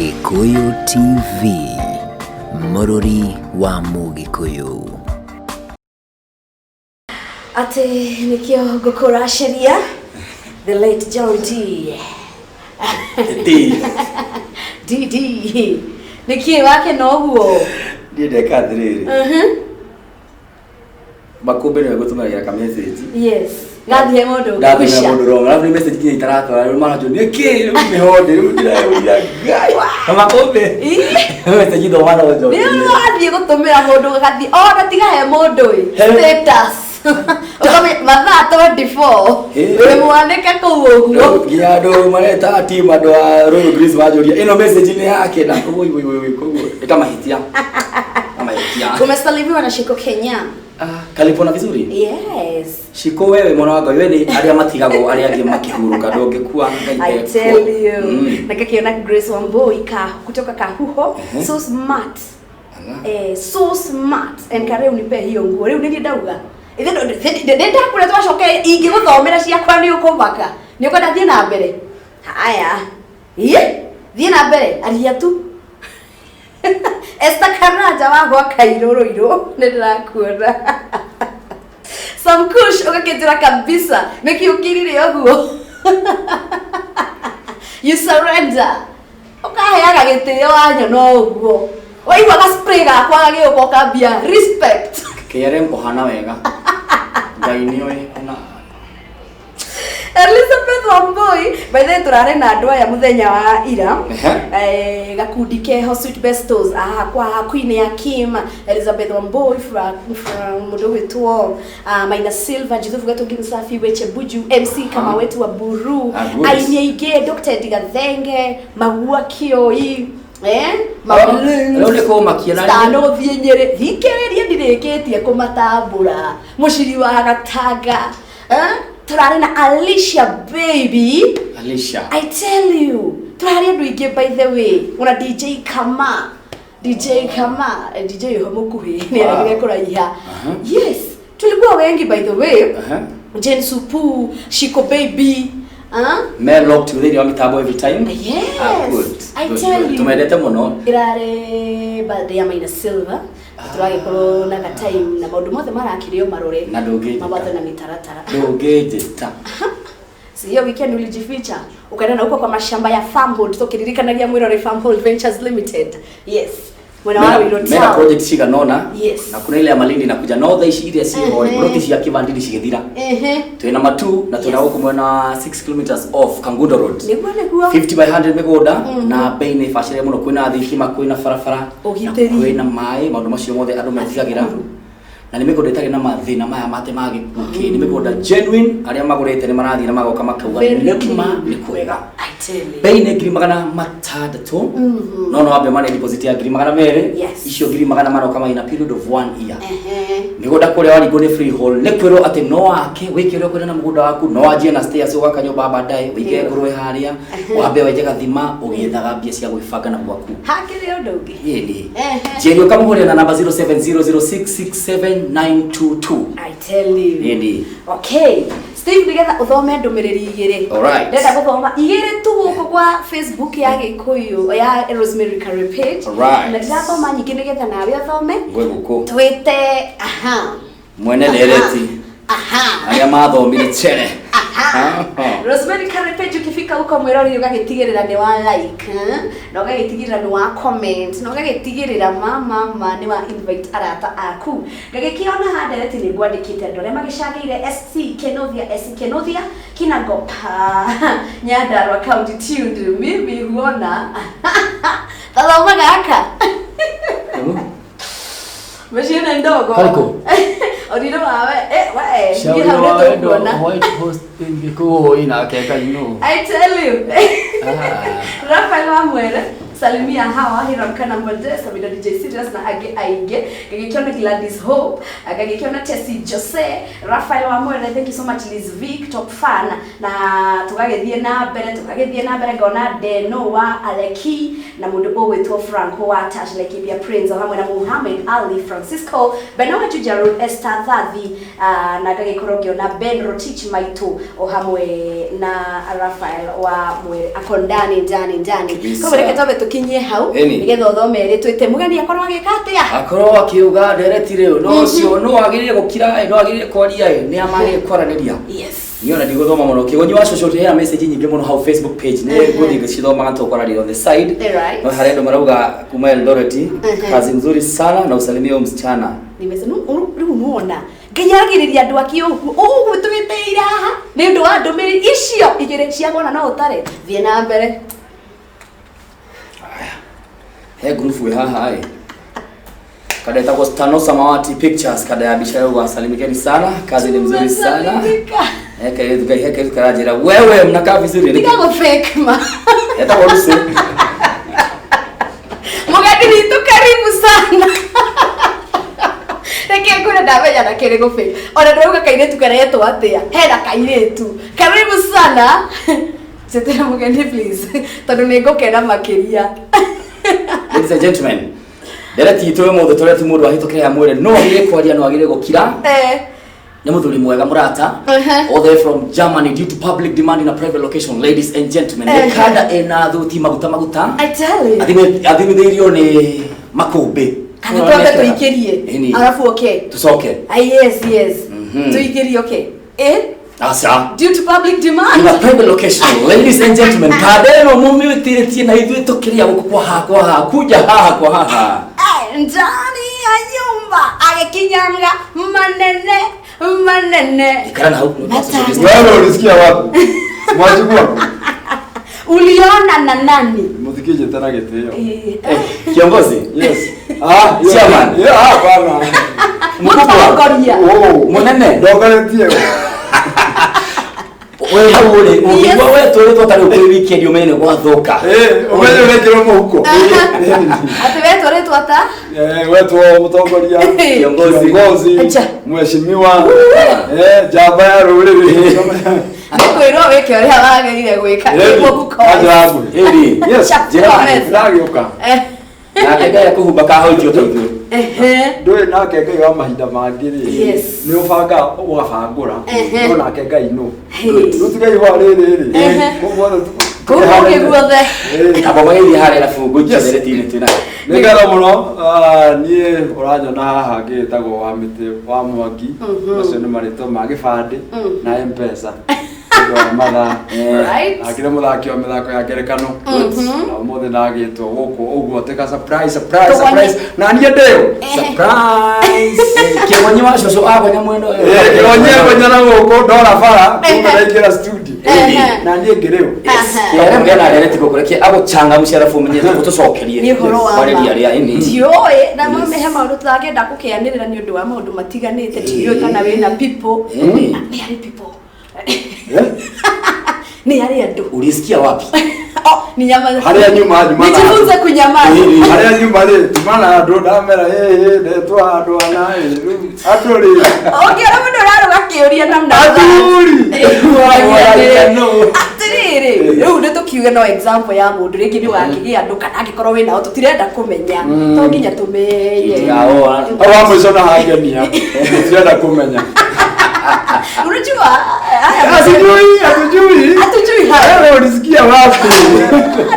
Gĩkũyũ TV, mũrũri wa Mũgĩkũyũ. Atĩ nĩkĩo ngũkũracĩria the late John D. D. D D. Nĩkĩĩ wakena ũguo? Niĩ ndeka atĩrĩrĩ. Makũmbĩ nĩwe ngũtũmagĩra ka message. Yes. Gathiĩ mũndũ Ndatũmĩra ngũca. mũndũ wrong. Alafu nĩ message nginya itaratwara. Rĩu maranjũria nĩkĩ rĩu mĩhonde rĩu ndĩreyũria Ngai. Na makũmbĩ. Message thoma no Rĩu njokerie. wathiĩ gũtũmĩra mũndũ gathiĩ ona tiga he mũndũ ĩ status. Ũkamenya mathaa 24 Ĩ. wĩ mwanĩke kũu ũguo. Nginya andũ mareta team andũ a Royal Greens manjũria ĩno message nĩ yake na koguo woi woi woi koguo ĩkamahĩtia. Kamahĩtia. Umesalimiwa na Shiko Kenya. Ah, kalipona vizuri? Yes. Shiko wewe mwana wa Ngai we nĩ arĩa matigagwo arĩa angĩ makĩhurũka ndũngĩkua Ngai I ekuo. tell you. Na kakiona Grace Wambui ka kutoka Kahuho. So smart. Ala. Eh, so smart. And kareu nipe hiyo nguo. Rĩu nĩ niĩ ndauga. Ithe ndakũrĩa twacoke ingĩgũthomera ciakwa nĩ ũkũmaka. Nĩ ũkwenda thiĩ na mbere. Haya. Iye, thiĩ na mbere aria tu. Esther Karanja wa gwa Kairũ Rũirũ nĩ ndĩrakuona. Sam Kush ũgakĩnjĩra kabisa nĩkĩ ũkirire ũguo. You surrender. Ũkaheaga gĩtĩo wanyona ũguo. Waigua ga spray gakwa gagĩũka ũkambia respect. KRM ũhana wega. Ngai nĩoĩ ona Elizabeth Wambui, by the way tũrarĩ na andũ aya mũthenya wa ira. Ehe. Eh, gakundi keho Sweet Bestos aha kwa Queen ya Kim Elizabeth Wambui fra fra mũndũ ũgwĩtwo Maina Silva Juthufu Gatungi Msafi Weche Buju MC kama wetu wa Buru. Ah, good. Aini aingĩ Dr. Edgar Thenge Magua Kioi eh Rĩu nĩ kũmakia na Stano thiĩ Nyĩrĩ thikĩrĩrie ndirĩkĩtie kũmatambũra mũciri wa Gatanga eh? Tũrarĩ na Alicia baby. Alicia. I tell you tũrarĩ andũ aingĩ by the way ona DJ Kama DJ Kama eh, DJ ũho mũkuhĩ nĩ aregire kũraiha. Yes, tulikuwa wengi by the way. Jane Supu, Shiko baby, ah? Me locked thĩinĩ wa mĩtambo every time. Yes. Ah, good. I Good, tell good. you. Tumendete mũno. Ĩrarĩ birthday ya Maina Silva tũragĩkorwo na ga time na maũndũ mothe marakĩrĩo marore Na ndũngĩnjĩta. mawatho na mĩtaratara. Ndũngĩnjĩta. Si hiyo weekend ulijificha ukaenda na huko kwa mashamba ya Farmhold tukiririkanagĩa mwĩrore Farmhold Ventures Limited. Yes, mwena wa Ruiru Mena town. project cigana ũna. Yes. Na kuna ile ya Malindi na kuja no thaa ici iria ciĩho rĩ, ploti cia Kivandini cigĩthira. Twĩna Matu na twĩna gũkũ mwena wa 6 kilometers off Kangundo Road. Nĩguo nĩguo. 50 by 100 mĩgũnda na bei nĩ bacĩrĩre mũno kwĩna thitima kwĩna barabara na Ũgitĩri. kwĩna maĩ maũndũ macio mothe andũ metigagĩra na nĩ mĩgũnda ĩtarĩ na mathĩna maya mate ma gĩkuũ kĩ nĩ mĩgũnda genuine arĩa magũrĩte nĩ marathiĩ na magoka makauga Very nĩ ma clean. nĩ kwega. I tell you. Bei nĩ 600,000 no no wambe mane deposit ya 200,000. Yes. Icio 400,000 ũkamaina in a period of one year. Mĩgũnda kũrĩa waringwo nĩ freehold nĩ kwĩrwo atĩ no wake wĩke ũrĩa ũkwenda na mũgũnda waku no wanjie na stairs ũgaka nyũmba baadaye wĩige ngũrwe harĩa wambe wenje gathima ũgĩethaga mbia cia gwĩbanga na gwaku. Hakĩrĩ ũndũ ũngĩ. Ĩni Ehe. njeri ũkamũhũrĩra na namba 0700667922. I tell you. Ĩni. Okay. Steve nĩgetha ũthome ndũmĩrĩri igĩrĩ. Alright. Ndĩrenda gũthoma igĩrĩ tu gũkũ kwa Facebook ya Gĩkũyũ ya Rosemary Curry page. Alright. Na ndĩrathoma nyingĩ nĩgetha nawe ũthome. Ngwe gũkũ Twĩte aha. mwene ndereti Aha. arĩa mathomire cere. Aha. Rosemary Curry page ukifika huko mwĩroreri ũgagĩtigĩrĩra nĩ wa like eh? Na ũgagĩtigĩrĩra nĩ wa comment na ũgagĩtigĩrĩra ma ma nĩ wa invite arata aku ngagĩkĩona haha ndereti nĩ ngwandĩkĩte andũ arĩa magĩcangĩire SC Kenothia SC Kenothia Kinagopa Nyandarua County tuned mimi huona tathoma gaka mĩciĩ ndogo Karĩkũ? Oriro wawe eh we Shauri niĩ hau wa nĩ wendo tũkuona. White House Gĩkũyũ nake Ngai nũ. I tell you. Ah. Rafael Wamwere, salimia hawa Hiram Kana Mbonde, Sabina DJ Serious na angĩ aingĩ. Ngagĩkĩona Gladys Hope, ngagĩkĩona Tessie Jose, Rafael Wamwere, thank you so much Liz Vic, top fan na tũgagĩthiĩ na mbere tũgagĩthiĩ na mbere ngona Deno wa Aleki na mũndũ ũgwĩtwo Franco wa Tash Laikipia Prince o hamwe na Muhammad Ali Francisco Benowa Juja Road Esther Thathi na ngagĩkorwo ngĩona Ben Rotich Maitũ o hamwe na Rafael wa Mwere ako ndani ndani ndani. Kabisa. Koguo reke twambe Tũkinyie hau Ĩni. nĩgetha ũthome ĩrĩ twĩte mũgeni akorwo agĩka atĩa. Akorwo akiuga ndereti rĩu no ũcio no agĩrĩire gũkira ĩ, no agĩrĩire kwaria ĩ, nĩ amagĩrĩire kwaranĩria. Yes. Niĩ ona ndigũthoma mũno kĩgonyi wa cũcũ hena message nyingĩ mũno hau Facebook page nĩ ngũthiĩ ngĩcithomaga tũkwaranĩria on the side. Alright. No harĩa andũ marauga kuma Eldoret, kazi nzuri sana na usalimie huyo msichana. Nimesema rĩu nĩwona Ngai aragĩrĩria andũ ake ũguo ũguo tũgĩtĩire haha nĩ ũndũ wa ndũmĩrĩri icio igĩrĩ cia kuona no ũtare. Thiĩ na mbere. He group ĩ haha ĩ kada ĩtagwo Stano Samawati Pictures, kada ya biashara yauga salimikeni sana, kazi ni mzuri sana. Tumesalimika. He kairĩtu kai he kairĩtu karanjĩra wewe mnakaa vizuri. Tiga gũ fake ma. Etagwo Lucy. Mũgeni witũ karibu sana. Reke ngwĩre ndamenya na kĩrĩ gũ fake. Ona ndĩrauga kairĩtu karetwo atĩa. Hena kairĩtu. Karibu sana. Njĩtĩra mũgeni please tondũ nĩ ngũkena makĩria. Ladies and gentlemen, ndereti itũ ũmũthĩ tũrĩa ti mũndũ ahĩtũkĩra ya mwĩrĩ no agĩrĩire kwaria no agĩrĩire gũkira. Nĩ mũthuri mwega mũrata all the way from Germany due to public demand in a private location, ladies and gentlemen, nĩ kanda ĩna thuti maguta maguta. I tell you. Athimithĩirio nĩ makũmbĩ. Kana twambe tũikĩrie Ĩni. arabu okay. Tucoke. Ah, yes, yes. Tuikĩrie okay. Eh? Aca. Due to public demand. In a private location, ladies and gentlemen, kanda ĩno mũmĩtĩrĩtie na ithuĩ tũkĩrĩa gũkũ kwa haha kwa haha kuja haha kwa haha. Eh, ndani ya nyumba agĩkinyanga manene manene. Ikara na hau. Matano. Wewe ulisikia wapi? Mwachukua. Uliona na nani? Muthikije tena gĩtĩo. Eh, Eh, kiongozi. Yes. Ah, yeah. Chairman. Yeah, hapana. Mũtongoria. Oh, Mũnene. Ndongoretie. We hau rĩ, Yes. ũngĩigua we twĩrĩtwo tarĩ kwĩ weekend ũmenye nĩ gwathuka. Eh, ũmenye ũrekĩrwo mũhuko. Atĩ wetwarĩtwo ta? Eh, wetwo mũtongoria. Kiongozi. Kiongozi. Acha. Mheshimiwa. Eh, njamba ya rũrĩrĩ. Nĩ kwĩrwo wĩke ũrĩa wagĩrĩire gwĩka. Eh, Mũhuko. Anjĩra ngũĩ. Ĩri. Yes. Njĩra. Ndagĩũka. Eh, Nake Ngai akũhumba kahoitio ta ithuĩ. ehe. Ndũĩ nake Ngai wa mahinda mangĩ rĩ, Yes. nĩ ũbangaga ũgabangũra, Ehe. no nake Ngai nũ. Hey. Rĩu ti Ngai wa rĩrĩ rĩ, Ehe. kũu guothe Kũu kũngĩ guothe. Ĩĩ. Amba magĩthiĩ harĩa arabu ngũikia Yes. ndereti-inĩ twĩ nayo. Nĩ ngatho mũno. Ah, niĩ ũranyona haha ngĩtagwo wa mĩtĩ wa Mwangi, macio nĩ marĩtwa ma gĩbandĩ na Mpesa nĩ ũndũ wa mathaa. Right. Nakĩrĩ mũthaki wa mĩthako ya ngerekano na ũmũthĩ ndagĩtwo gũkũ ũguo tĩka surprise surprise Tũgwanye. surprise na niĩ ndĩũ Surprise. Kĩgonyi wa cũcũ agonya mwena ũyũ. kĩgonyi agonyana gũkũ ndora bara kuma ndaingĩra studio Ehe. na niĩ ngĩrĩũ. Kĩarĩa mũgĩa ndereti gũkũ reke agũchangamsha arabu ũmenye tũgũtũcokerie. Nĩ ũhoro wa ma. Kwarĩria arĩa ĩni. Ndiũĩ na he maũndũ tũtangĩenda gũkĩanĩrĩra nĩ ũndũ wa maũndũ matiganĩte ndiũĩ kana wĩna people. Ĩni. Nĩ harĩ people. Nĩ harĩ andũ. Ulisikia wapi? Oh, ni nyama. Harĩa nyuma nyuma na Nijifunze kunyamaza. Harĩa nyuma rĩ nyuma na andũ ndamera ĩĩ ndetwo handũ hana ĩ rĩu andũ rĩ Ũngĩona mũndũ ũrarũga kĩũria namna athuri. Atĩrĩrĩ, rĩu nĩ tũkiuge no example ya mũndũ rĩngĩ nĩ wakĩgĩa andũ kana angĩkorwo wĩnao tũtirenda kũmenya to nginya tũmenye. Itigaoa. Hau wa mũico na hangenia tũtirenda kũmenya. Unajua haya Hatujui, hatujui. Hatujui haya. Wewe ulisikia wapi?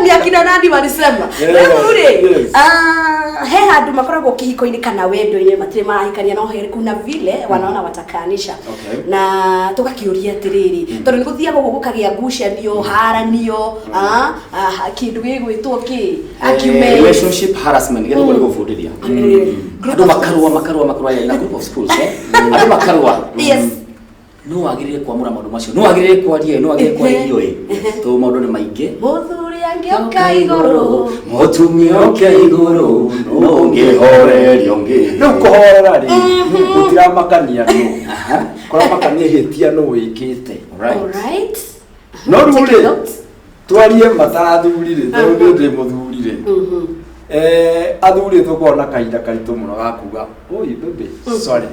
Ni akina nani walisema? Yeah, Rĩu rĩ, yes. ah, he handũ makoragwo kĩhiko-inĩ kana wendo-inĩ matirĩ marahikania no he kuna vile wanaona watakanisha. Okay. Na tũgakĩũria atĩrĩrĩ tondũ nĩ gũthiaga ũguo gũkagĩa ngucanio haranio, ah, ah, kĩndũ gĩgwĩtwo kĩ argument. Relationship harassment nĩgetha ũguo nĩgũbundithia. Group Andũ of makarũa makarũa makarũa na group of schools eh. Andũ makarũa. Yes. No wagĩrĩire kwamũra maũndũ macio. No wagĩrĩire kwaria no wagĩrĩire kwarĩrio ĩ. Tondũ maũndũ nĩ maingĩ. Mũthuri angĩoka igũrũ. Mũtumia oke igũrũ no ũngĩhoreria ũngĩ. Rĩu kũhorera rĩ gũtiramakania nũ kũramakania ihĩtia nũ wĩkĩte. Right. Alright. No rĩu Take rĩ notes. twarie matarathuri rĩ tondũ niĩ ndĩ mũthuri rĩ, eh, athuri tũkoragwo na kahinda karitũ mũno ga kuga oi baby sorry.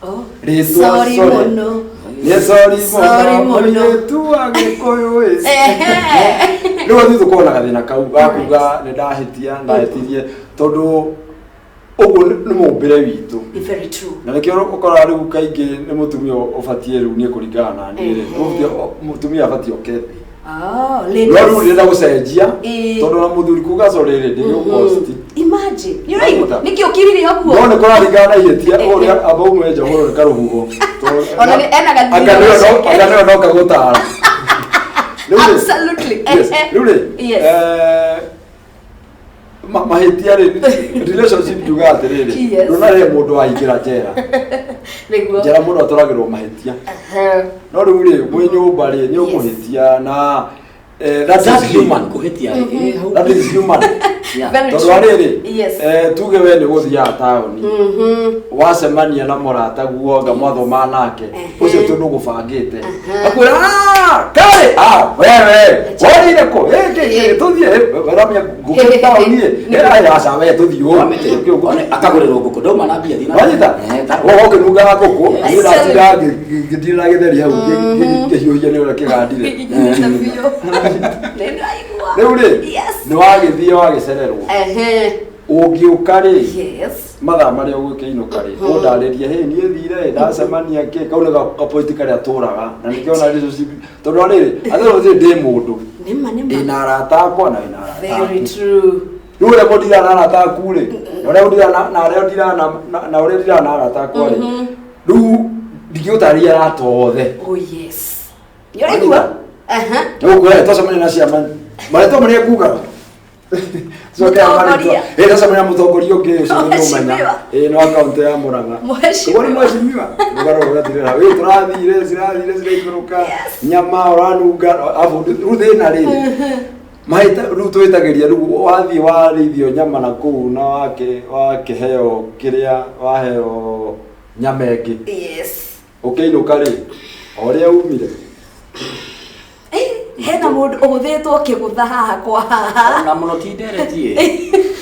Oh. Rĩtwa Sorry sorry. mũno. Nĩ sorry Sorry mũno mũno. mũirĩtu wa Gĩkũyũ ĩ. Ehe. Rĩu athuri tũkoragwo na gathĩna kau ga kuga nĩ ndahĩtia ndahĩtirie tondũ ũguo nĩ mũmbĩre witũ. Very true. Na nĩkĩo ũkoraga rĩu kaingĩ nĩ mũtumia ũbatiĩ rĩu niĩ kũringana na niĩ rĩ, mũtumia abatiĩ oke thĩ. Oh, No rĩu ladies. ndĩrenda gũcenjia Ĩĩ. tondũ na mũthuri kuga sorry rĩ ndĩgĩũkosti. Imagine. Nĩ ũraigua? Wanyita. Nĩkĩ ũkirire ũguo? No nĩ kũraringana na ihĩtia Eh, ũrĩa eh. amba ũmwe njohoro nĩ karũhuho. Ona nĩ ena gathirĩ Anga nĩwe gaceke. anga nĩwe noka gũtara. Rĩu rĩ, Absolutely. yes, Eh, eh. rĩu rĩ, Yes. mahĩtia rĩ, relationship njugaga atĩrĩrĩ, Yes. ndũna rĩrĩ mũndũ waingĩra njera. Nĩguo. Njera mũndũ atũragĩrwo mahĩtia. Aha. No rĩu rĩ, mwĩ nyũmba rĩ, nĩ Yes. ũkũhĩtia na that is That's human. human kũhĩtia hau. That is human. Yeah. Very Tondũ true. wa rĩrĩ, Yes. tuge we nĩ gũthiaga taũni Mhm. wacemania na mũrata guo anga mwathoma nake Ehe. ũcio tondũ gũbangĩte akwĩra "Ah, karĩ ah, wewe worĩire kũ Eh, kĩ, kĩ, tũthiĩ eh, ũramenya ngũkũ taũni ĩ Eh, aya, aca we tũthiĩ ũũ." Wamĩte. One akagũrĩrwo ngũkũ ndauma na mbia thiĩ na Wanyita? Eh, ta- Woka ũkĩnungaga ngũkũ Yes. niĩ ndatindaga ngĩtira gĩtheri hau ngĩhiũhia nĩ ũrĩa kĩgandire Gĩkinyĩte biũ. Nĩ ndĩraigua. Rĩu rĩ Yes. nĩ wagĩthiĩ wagĩcererwo Ehe. ũngĩũka rĩ Yes. mathaa marĩa ũgũkĩinũka rĩ ũndarĩrie hĩ niĩ thire ndacemania kĩ kau nĩ kapointi karĩa tũraga na nĩkĩo na relationship tondũ rĩrĩ atĩ ndĩ mũndũ Nĩma nĩma. ndĩna arata akwa na wĩna arata Very aku true. rĩu ũrĩa mũndiraga na arata aku rĩ na ũrĩa mũndiraga na ũrĩa ndiraga na ũrĩa ndiraga na arata akwa rĩ rĩu ndingĩgũtarĩria arata othe. Oh yes. Nĩ ũraigua? Aha. Nĩgũkwĩra twacemania na ciama marĩtwa marĩa ngugaga. Mũtongoria. Ĩ twacemania na mũtongoria ũngĩ ũcio nĩ ũmenya. Mheshimiwa. Ĩ no akaunti ya Murang'a. Mheshimiwa. Ũguo nĩ mheshimiwa. Mũgarũ ũgatirĩra. Ĩ tũrathire cirathire ciraikũrũka. Yes. Nyama ũranunga abu rĩu thĩna rĩ. Mahĩta rĩu twĩtagĩria rĩu wathiĩ warĩithio nyama na kũu na wake wakĩheo kĩrĩa waheo nyama ĩngĩ. Yes. Ũkĩinũka rĩ o ũrĩa umire. Eh, hena mũndũ ũgũthĩtwo kĩgũtha haha kwa haha. Na mũno ti nderetie.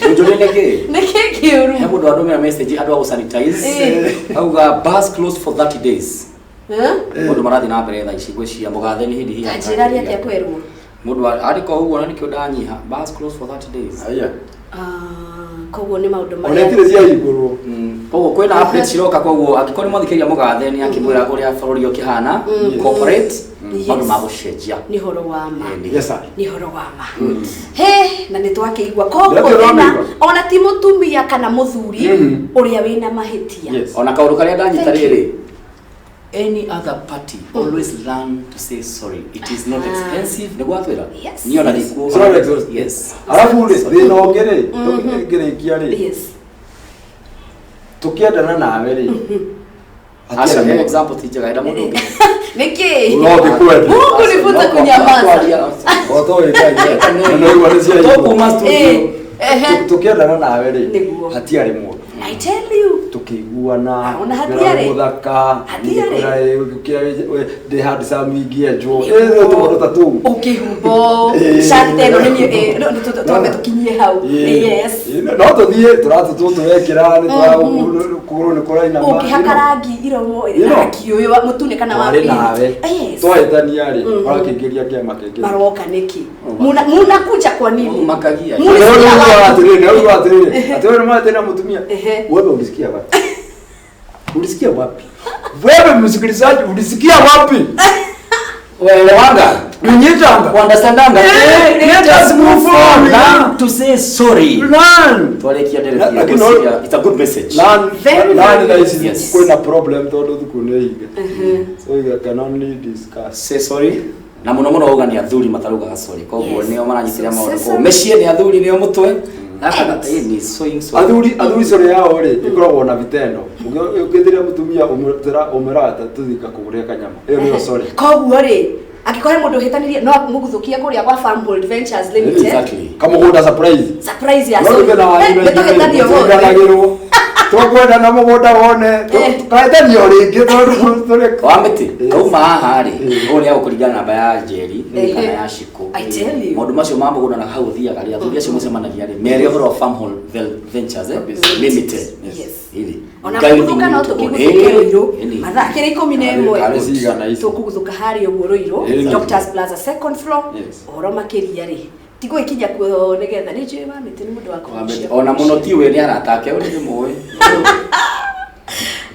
Ũnjũrie nĩkĩ? Nĩ kĩ kĩũru? He mũndũ andũmĩra message andũ a gũsanitize. Eh. Auga bus closed for 30 days. Eh? Mũndũ marathiĩ na mbere thaa ici ngwĩciria mũgathe nĩ hĩndĩ hihi Ta njĩra rĩ atĩa kwerwo? Mũndũ andĩka ũguo na nĩkĩo ndanyiha bus closed for 30 days. Aya. Ah, koguo nĩ maũndũ Ona marĩa itirĩ ciahingũrwo. Koguo kwĩna updates ciroka koguo angĩkorwo nĩ mwathikĩrĩria mũgathe nĩ akĩmwĩra ũrĩa bũrũri ũkĩhana corporate Yes. maũndũ magũcenjia. Nĩ ũhoro wa ma. Yes sir. Nĩ ũhoro wa ma. He, na nĩ twakĩigua koguo Ndĩrakĩona thĩna wamĩigua. ona ti mũtumia kana mũthuri Mhm. ũrĩa wĩna mahĩtia. Yes. Ona kaũndũ karĩa ndanyita Thank you. rĩrĩ any other party always learn to say sorry, it is not Ah. expensive nĩguo atwĩra. Yes. Niĩ ona ndikuo. Sorry, sorry. Yes. Arabu rĩ thĩna ũngĩ rĩ ngĩrĩkia rĩ Yes. tũkĩendana nawe rĩ Aca he example ti njega enda mũndũ ũngĩ. Nĩkĩ? No ngĩkwenda. Mungu nifunze kunyamaza. O toĩ Ngai. Na no igua nĩ ciahingũrwo. Tũkuma studio. Eh, ehe. Tũkĩendana nawe rĩ Nĩguo. hatiarĩ mũndũ I tell you. tũkĩiguana Ona hatiarĩ. mũthaka Hatiarĩ. ndĩ handsome ingĩenjwo tũmaũndũ ta tũu. Ũkĩhumbwo Eh. shati ĩno nĩ niĩ twambe tũkinyie hau. Yes. No tũthiĩ tũratũ tũtũ wekĩra nĩ kũgũrũ nĩ kũrainama. Ũngĩhaka rangi iromo You know. rangi ũyũ wa mũtune kana wa twarĩ pink. nawe Yes. twahĩtania rĩ ũrakĩingĩria kĩama kĩngĩ. Maroka nĩkĩ? Munakuja kwa nini? Makagia. Mulisikia wapi? Nĩũiguaga atĩrĩrĩ atĩ wewe nĩ na mũtumia. Ehe. Wewe ulisikia wapi? Ulisikia wapi? Wewe msikilizaji ulisikia wapi? Waelewanga? Unyitanga. Understandanga? Eh, let us move on. Learn to say sorry. Learn. Twarĩkia ndeereti Lakini ngwĩciria it's a good message. Learn. Very, Learn very thaa ici Yes. kwĩna problem tondũ thukuru nĩ hinge. So we can only discuss. Say sorry. Na mũno mũno auga nĩ athuri mataraugaga sorry koguo Yes. nĩo maranyitĩrĩra So maũndũ say koguo sorry. mĩciĩ nĩ athuri nĩo mũtwe. Gaka nĩ saying sorry. Athuri sorry yao rĩ ĩkoragwo na vitendo. Ũngĩthĩria mũtumia ũmwĩraga ta tũthiĩ ngakũgũrĩre kanyama. Ĩyo nĩyo sorry. Koguo rĩ angĩkorwo he mũndũ ũhĩtanĩrie no mũguthũkie kũrĩa kwa Farmhold Ventures Limited. Exactly. Kamũgũnda surprise. Surprise ya No sorry. rĩu na wanyu Eh, nĩtũhĩtanie ũmũthĩ. tũiganagĩrwo. Tũkwenda na mũgũnda wone. Eh. Tũkahĩtania o rĩngĩ tondũ tũrĩ Wamĩtĩ Yes. kauma haha rĩ ũũ nĩ agũkũringana namba ya njeri Ehe. kana ya Shikũ. I tell you. Maũndũ macio ma mũgũnda na hau ũthiaga rĩ athuri acio mũcemanagia rĩ mere ũhoro wa Farmhold Ventures Limited. Yes. Ĩrĩ. Ona Guiding kũguthũka no you to- tũkĩguthũke Rũirũ Ĩni. mathaa kĩrĩ 11 Karĩ cigana ici? tũkũguthũka harĩa ũguo Rũirũ Ĩni. Doctors Plaza second floor. Yes. Ũhoro makĩria rĩ tigũgĩkinya kuo nĩgetha nĩ njũĩ Wamĩtĩ nĩ mũndũ wa kũgucia. Ona mũno tiwe nĩ arata ake ũrĩa ndĩmũĩ.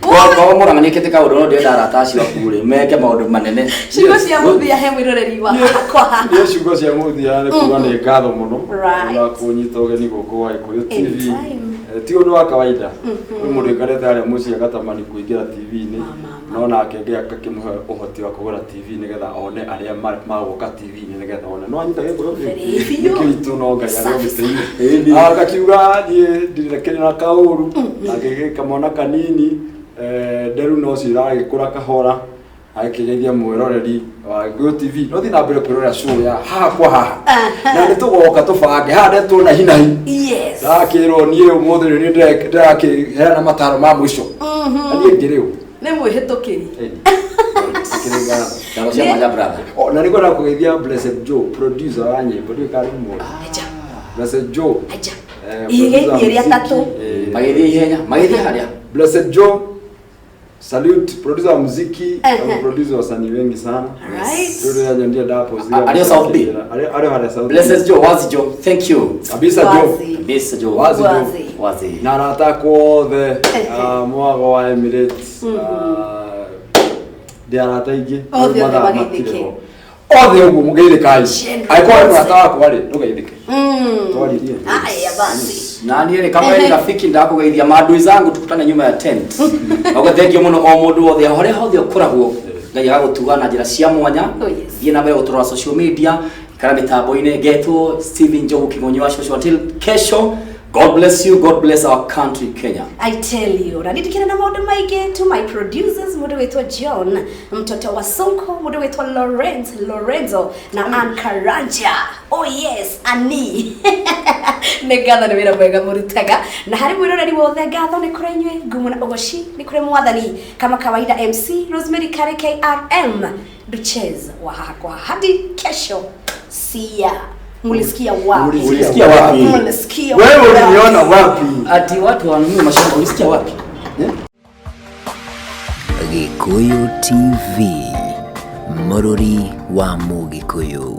Korwo mũrang'anĩkĩte kaũndũ no ndĩrenda arata acio aku rĩ meke maũndũ manene. Ciugo cia mũthia he mwĩroreri wa hakwa haha. Niĩ ciugo cia mũthia nĩ kuga nĩ ngatho mũno Right. na kũnyita ũgeni gũkũ gwa Gĩkũyũ TV. Anytime. Ti ũndũ wa kawaida kwĩ mũndũ ũikarĩte harĩa mũciĩ agatamani kũingĩra TV-inĩ no nake Ngai akakĩmũhe ũhoti wa kũgũra TV nĩgetha one arĩa magũka TV-inĩ nĩgetha one no anyita Gĩkũyũ Very biũ. nĩ kĩritũ no Ngai Safi arĩ ũgitĩire akakiuga niĩ ndirĩ kĩrĩ na kaũru agĩgĩka kanini, nderu no cio iragĩkũra kahora, agĩkĩgeithia mwĩroreri wa Gĩkũyũ TV no thiĩ na mbere kwĩrorera show ya haha kwa haha na nĩ tũgoka tũbange haha ndetwo na hinahi. Yes. Ndakĩrwo niĩ ũmũthĩ nĩ ndĩrakĩheana mataro ma mũico na niĩ ngĩrĩ ũ. Nĩ mwĩhĩtũkĩri. Akĩrĩ ngatho. Ngatho cia mwanya, brother. O, na nĩngwenda kũgeithia Blessed Joe, producer wa nyĩmbo, ndiũĩ kana nĩ mũĩ. Aja. Blessed Joe. Aja. Producer wa Igĩthiĩ rĩa muziki, tatũ. Magĩthiĩ ihenya, magĩthiĩ harĩa. Blessed Joe, salute, producer wa muziki, producer wasanii wengi sana. Right. Rĩu rĩrĩa nyonire ndapost. Arĩ o South B? Arĩ o harĩa South B. Blessed Joe, wazi Joe, thank you. Kabisa Joe. Wazi. Kabisa Joe. Wazi Joe. Wazi. Wazi. Na arata akwa othe, mwago wa Emirates, ndĩ arata aingĩ. Othe Rĩu mathaa mageithĩke. matirĩ ho. Othe ũguo mũgeithĩkai. General. Angĩkorwo nĩ mũrata wakwa rĩ, ndũgeithĩke. Twaririe. Haya basi. Na niĩ rĩ, kama wewe ni rafiki ndakũgeithia maadui zangu, tukutane nyuma ya tent. Oguo thengiũ mũno o mũndũ wothe harĩa hothe ũkoragwo, Ngai agagũtuga na njĩra cia mwanya. Oh, yes. Thiĩ na mbere gũtũrora social media, ikara mĩtambo-inĩ. Ngetwo Steven Njogu Kĩng'onyi wa Shosho. Until kesho, God bless you, God bless our country Kenya. I tell you, na nindikire na maũndũ maingĩ to my producers, mũndũ wĩtwo John mtoto wa Sonko, mũndũ wĩtwo Lawrence Lorenzo na Ann Karanja. Oh yes, Ani. Nĩ ngatho nĩ wĩra mwega mũrutaga, na harĩ mwĩroreri wothe ngatho nĩ kũrĩ inyuĩ, ngumo na ũgoci nĩ kũrĩ mwathani. Kama kawaida, MC Rosemary Kare KRM Duches wa haha kwa hadi kesho. See ya. Mulisikia wapi? Ulisikia wapi? Mulisikia Wewe wapi? uliniona wapi? Ati watu wanunue mashamba, ulisikia wapi? Gĩkũyũ TV, mũrũri wa Mũgĩkũyũ.